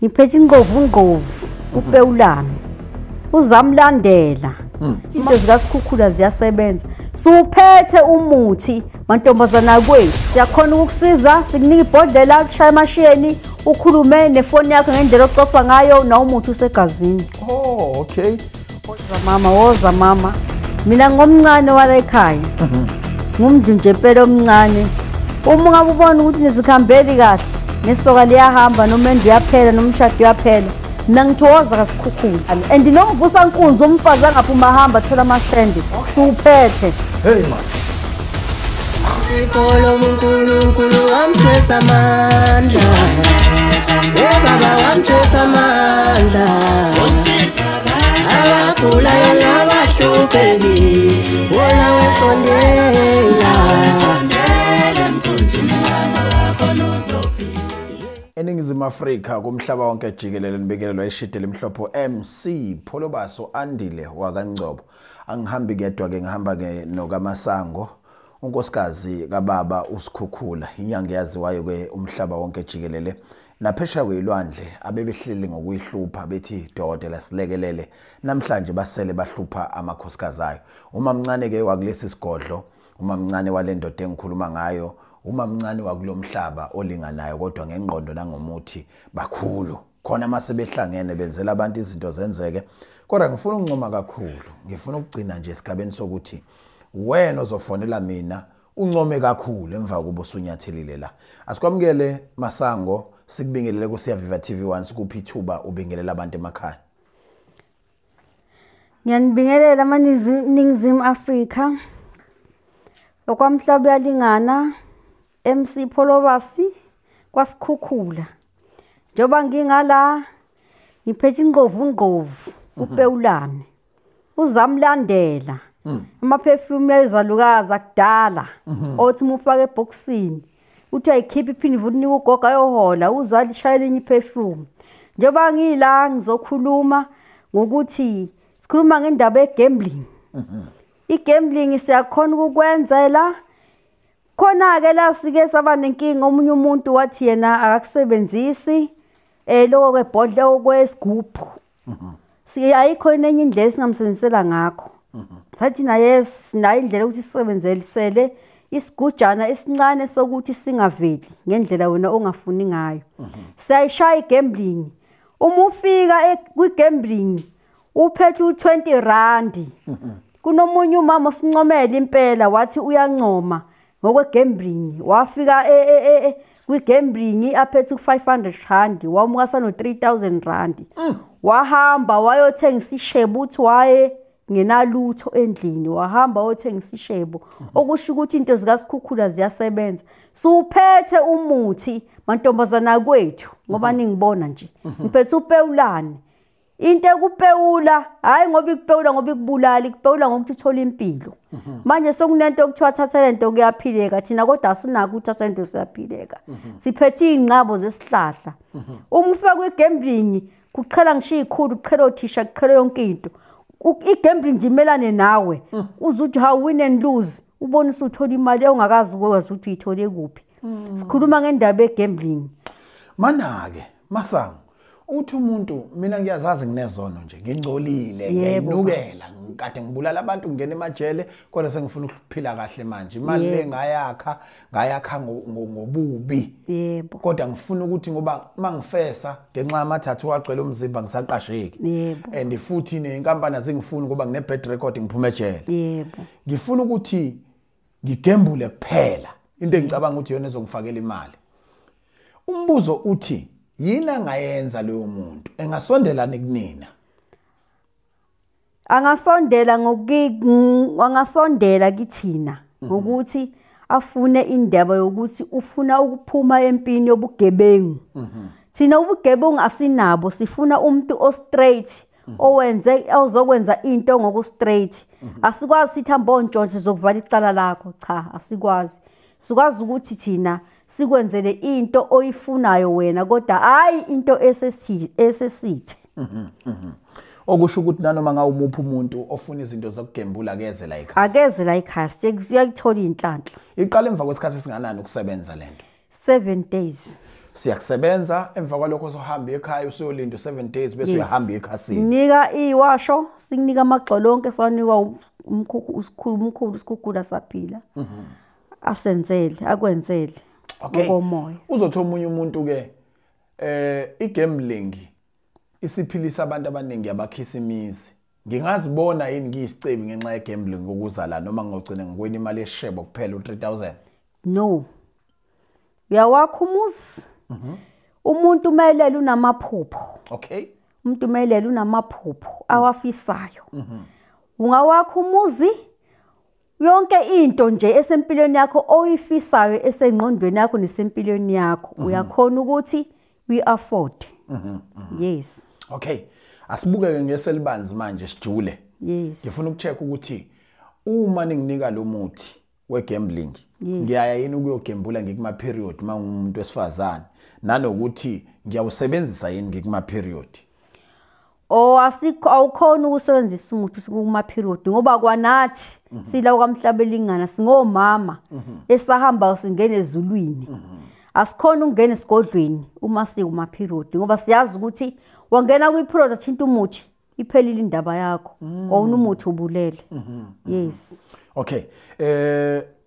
Ngiphethe ingqovu ngqovu uPewulane. Uzamlandela. Into zikaSikhukhula ziyasebenza. Siwuphethe umuthi mantombazana kwethu. Siyakhona ukukusiza, sikunika ibhodlela, kushaya emashiyeni, ukhulume nefoni yakho ngendlela ocofa ngayo na umuthi usegazini. Oh, okay. Woza mama, woza mama. Mina ngomncane wala ekhaya. Ngumdlu nje impela omncane. Uma ungabe ubona ukuthi nisikhambeli kahle, nesoka liyahamba nomendo uyaphela nomshado uyaphela. Mina ngithi woza kaSikhukhula. And nomvusa nkunzi umfazi angaphuma ahamba thola amashende. Siwuphethe. Hey man. Sipolo uNkulunkulu wamthwesa amandla. Baba wamthwesa amandla. Abagulayo nabahlupheki, wona wesondela. ENingizimu Afrika kumhlaba wonke jikelele nibekelelwa ishidi lemhlopho MC Pholobaso Andile wakaNgcobo. Angihambi kedwa ke, ngihamba ke nokaMasango, unkosikazi kababa uSikhukhula, inyanga yaziwayo ke umhlaba wonke jikelele naphesheya kwelwandle abebehleli ngokuyihlupha bethi dokotela silekelele, namhlanje basele bahlupha amakhosikazi ayo. Umamncane ke wakulesi sigodlo, umamncane walendoda engikhuluma ngayo, umamncane wakulomhlaba olinganayo kodwa ngengqondo nangomuthi bakhulu khona mase behlangene benzela abantu izinto zenzeke. Kodwa ngifuna ukuncoma kakhulu, ngifuna ukugcina nje esigabeni sokuthi wena ozofonela mina uncome kakhulu emva kubo usunyathelile la. Asikwamukele Masango, sikubingelele ku Siyaviva TV1, sikuphi ithuba ubingelela abantu emakhaya. Ngiyanibingelela amaNingizimu Afrika. Okwamhlaba uyalingana MC Pholobasi kwaSikhukhula. Njengoba ngingala ngiphethe ingqovu ngqovu uPewulane. Uzamlandela. Ama-perfume ezalukazi akudala othi uma ufake ebhokisini uthi ayikhiphe iphini futhi unika ugogo ayohola uzwa lishayela enye i-perfume. Njengoba ngila ngizokhuluma ngokuthi sikhuluma ngendaba ye-gambling. I-gambling siyakhona ukukwenzela khona-ke la sike saba nenkinga, omunye umuntu wathi yena akakusebenzisi lokho kwebhodlela okwesigubhu. Ayikho enye indlela esingamsebenzisela ngakho. Sathi naye sinayo indlela yokuthi sisebenzelisele isigujana esincane sokuthi singaveli ngendlela wena ongafuni ngayo. Siyayishaya i-gambling. Uma ufika kwi-gambling uphethe u20 rand. Kunomunye umama osincomela impela wathi uyancoma ngokwe-gambling, wafika kwi-gambling aphethe u500 rand, wamuka sano 3000 rand. Wahamba wayothengisa ishebo, uthi waye ngenalutho endlini, wahamba wayothengisa ishebo. Okusho ukuthi into zikaSikhukhula ziyasebenza. Siwuphethe umuthi mantombazana kwethu ngoba ningibona nje. Ngiphethe uPewulane. Into ekupewula hayi ngoba ikupewula ngoba ikubulala, ikupewula ngokuthi uthole impilo. Manje sokunento okuthiwa thatha lento kuyaphileka, thina kodwa asinako ukuthatha lento siyaphileka. Siphethe iy'nqabo zesihlahla. Uma ufika kwi-gambling kuqhela ngisho iy'khulu, kuqhela othisha, kuqhela yonke into. I-gambling nje imelane nawe, uze uthi how win and lose, ubone usuthola imali ongakazi ukwazi ukuthi uyithole kuphi. Sikhuluma ngendaba ye-gambling. Mana-ke Masango, uthi umuntu mina ngiyazazi nginezono nje, ngingcolile, ngiyinukela, ngikade ngibulala abantu ngingena emajele, kodwa sengifuna ukuphila kahle manje. Imali le ngayakha, ngayakha ngobubi. Yebo. Kodwa ngifuna ukuthi ngoba mangifesa ngenxa yamathathu agcwele umzimba ngisaqasheki. Yebo. And futhi nenkampani azingifuni ngoba ngine bad record ngiphume ejele. Yebo. Ngifuna ukuthi ngigembule kuphela. Into engicabanga ukuthi iyona ezongifakela imali. Umbuzo uthi yini angayenza leyo muntu engasondelani kunina? Angasondela angasondela kithina ngokuthi afune indaba yokuthi ufuna ukuphuma empini yobugebengu. Thina ubugebengu asinabo, sifuna umuntu o-straight owenze ozokwenza into ngoku-straight. Asikwazi sithi hamba ontshontshe sizokuvala icala lakho, cha asikwazi. Sikwazi ukuthi thina sikwenzele into oyifunayo wena kodwa hayi into esesithe. Okusho ukuthi nanoma ngawumuphi umuntu ofuna izinto zokugembula akeze la ekhaya. Akeze la ekhaya, siyakuthola inhlanhla. Iqala emva kwesikhathi esinganani ukusebenza lento? 7 days. Siyakusebenza, emva kwalokho sohamba ekhaya usuyolinda 7 days bese uyahamba ekhasini. Sinika iwasho, sikunika amagxolo onke sanikwa umkhukhu usikhulu uSikhukhula saphila. Asenzele, akwenzele. Ngokomoya. Uzothi omunye umuntu ke igambling isiphilisa abantu abaningi abakhisa imizi. Ngingazibona yini ngiyisicebi ngenxa yegambling ukuzala noma ngogcina ngikwena imali eshebo kuphela u3000? No. Uyawakha umuzi. Umuntu umelele unamaphupho. Okay. Umuntu umelele unamaphupho awafisayo. Ungawakha umuzi, yonke into nje esempilweni yakho oyifisayo esengqondweni yakho nesempilweni yakho uyakhona ukuthi we afford. Yes. Okay. Asibukeke ngeselibanzi manje sijule. Yes. Ngifuna ukucheck ukuthi uma ninginika lo muthi we-gambling, ngiyaya yini ukuyogembula ngikuma period uma ngumuntu wesifazane, nanokuthi ngiyawusebenzisa yini ngikuma period? Oh, asikho, awukhona ukusebenzisa umuthi kuma period ngoba kwanathi sila kwaMhlaba elingana singomama esahamba singena ezulwini. Asikhona ukungena esigodlweni uma sikuma period ngoba siyazi ukuthi wangena kwi period athinta umuthi iphelile indaba yakho. Wawuna umuthi ubulele. Yes. Okay.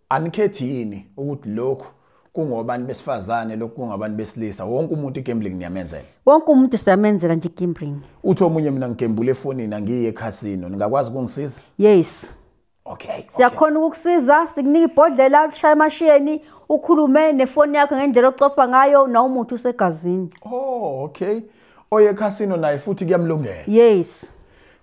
Anikhethi yini ukuthi lokhu kungobantu besifazane, lokhu kungabantu besilisa? Wonke umuntu igambling niyamenzela? Wonke umuntu siyamenzela nje igambling. Uthi omunye mina ngigembule efonini angiye ekhasino, ningakwazi ukungisiza? Yes. Okay. Siyakhona ukukusiza, sikunika ibhodlela ushaya emashiyeni, ukhulume nefoni yakho ngendlela ocofa ngayo na umuthi usegazini. Oh, okay. Oye ekhasino naye futhi kuyamlungela. Yes.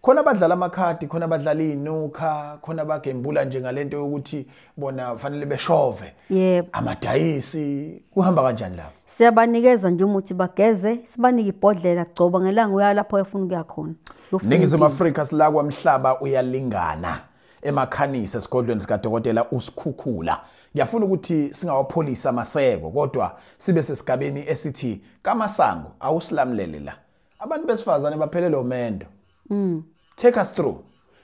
Khona abadlala amakhadi, khona abadlala inuka, khona abagembula nje ngalento yokuthi bona fanele beshove. Yebo. Amadayisi, kuhamba kanjani lapho? Siyabanikeza nje umuthi bageze, sibanike ibhodlela gcoba ngelanga uya lapho uyafuna ukuya khona. Ningizimu Afrika sila kwaMhlaba uyalingana emakhanisa esigodlweni sikaDokotela uSikhukhula. Ngiyafuna ukuthi singawapholisa amaseko kodwa sibe sesigabeni esithi kaMasango awusilamlele la. Abantu besifazane baphelele umendo. Take us through.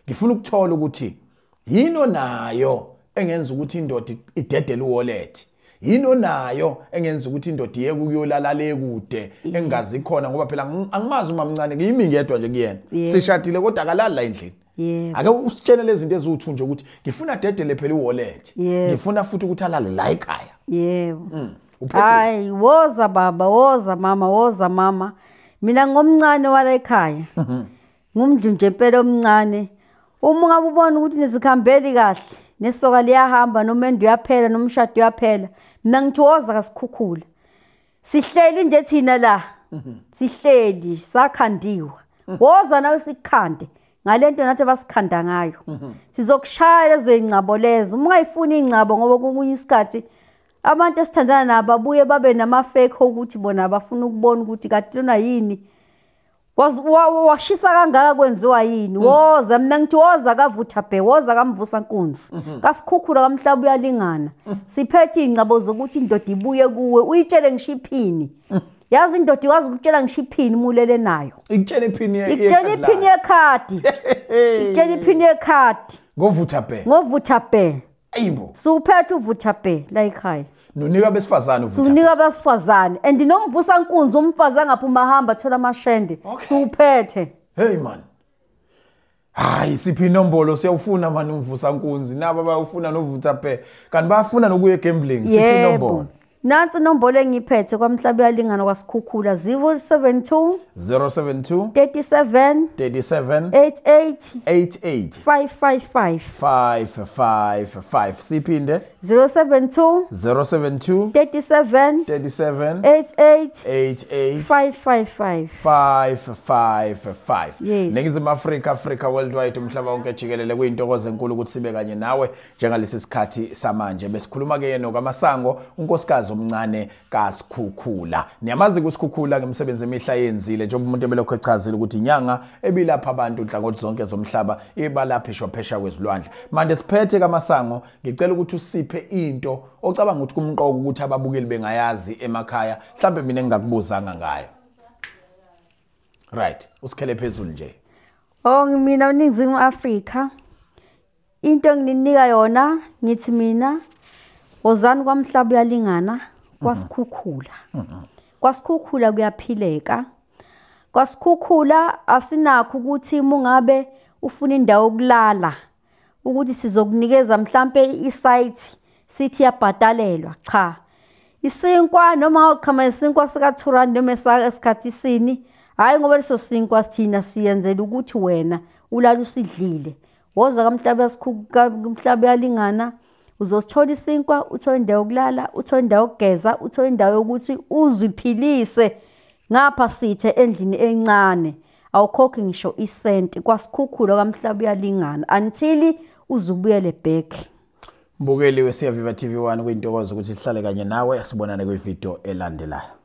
Ngifuna ukuthola ukuthi yini nayo engenza ukuthi indoda idedele uwallet. Yini nayo engenza ukuthi indoda iye kuyolala le kude engazi khona, ngoba phela angimazi umamncane, ngiyimi ngedwa nje kuyena. Sishadile kodwa akalali la endlini. Ake usitshele lezi zinto eziwuthu nje ukuthi ngifuna dedele phela iwallet. Ngifuna futhi ukuthi alale la ekhaya. Yebo. Hayi, woza baba, woza mama, woza mama. Mina ngomncane wala ekhaya. Ngumdlu nje impela omncane. Uma ungabe ubona ukuthi nisikhambeli kahle, nesoka liyahamba nomendo uyaphela nomshado uyaphela, mina ngithi woza kaSikhukhula. Sihleli nje thina la. Sihleli sakhandiwa. Woza nawe sikhande ngalento nathi basikhanda ngayo. Sizokushaya lezo ingcabo lezo. Uma ungayifuni ingcabo ngoba kokunye isikhathi abantu esithandana nabo babuye babe nama fake ukuthi bona abafuna ukubona ukuthi kanti lona yini. Washisa kangaka kwenziwa yini? Woza, mina ngithi woza kavutha bhe, woza kamvusa nkunzi. KaSikhukhula kaMhlaba uyalingana. Siphethe ingcabo zokuthi indoda ibuye kuwe, uyitshele ngisho iphini. Yazi indoda ikwazi ukutshela ngisho iphini mulele nayo. Ikutshele iphini Ikutshele iphini yekhadi. Ikutshele iphini yekhadi. Ngovutha bhe. Ngovutha bhe. Ayibo. Siwuphethe uvutha bhe la ekhaya. Nunika abesifazane uvutha. Siwunika abesifazane and nomvusa nkunzi umfazi angaphuma ahamba thola amashende. Siwuphethe. Hey man. Hayi, siphi inombolo siyawufuna man umvusa nkunzi nabo bayawufuna novutha bhe. Kanti bayafuna nokuye gambling, siphi inombolo? Nansi inombolo engiphethe kwaMhlaba uyalingana kwaSikhukhula 072 072 37 37 88 88 555 555. Siphinde 072 072 37 37 88 88 555 555. Yes. Ningizimu Afrika, Africa worldwide, umhlaba wonke jikelele, kuyintokozo enkulu ukuthi sibe kanye nawe njengalesi sikhathi samanje. Besikhuluma ke yena kaMasango, unkosikazi omncane kaSikhukhula. Niyamazi kuSikhukhula ngemisebenzi emihla yenzile, njengoba umuntu ebelokhu echazile ukuthi inyanga ebilapha abantu inhlangothi zonke zomhlaba, ibalaphishwa phesha kwezilwandle. Manje siphethe kaMasango, ngicela ukuthi usiphe into ocabanga ukuthi kumqoka ukuthi ababukeli bengayazi emakhaya, mhlambe mina engingakubuzanga ngayo. Right, usikhele phezulu nje. Oh, mina eNingizimu Afrika into engininika yona ngithi mina wozani kwaMhlaba uyalingana kwaSikhukhula. Kwasikhukhula kuyaphileka. Kwasikhukhula asinakho ukuthi mungabe ufuna indawo yokulala ukuthi sizokunikeza mhlambe isite sithi yabhadalelwa. Cha, isinkwa noma uqhama isinkwa sika 2 rand noma esikhathi sini, hayi ngoba leso sinkwa thina siyenzela ukuthi wena ulala usidlile. Woza kaMhlaba uyalingana, uzosithola isinkwa, uthole indawo yokulala, uthole indawo yokugeza, uthole indawo yokuthi uziphilise. Ngapha sithe endlini encane awukhokhi ngisho isenti. Kwasikhukhula kaMhlaba uyalingana until uzubuyele back. Mbukeli weSiyaviva TV1, kuyintokozo ukuthi sihlale kanye nawe. Sibonane kwivideo elandelayo.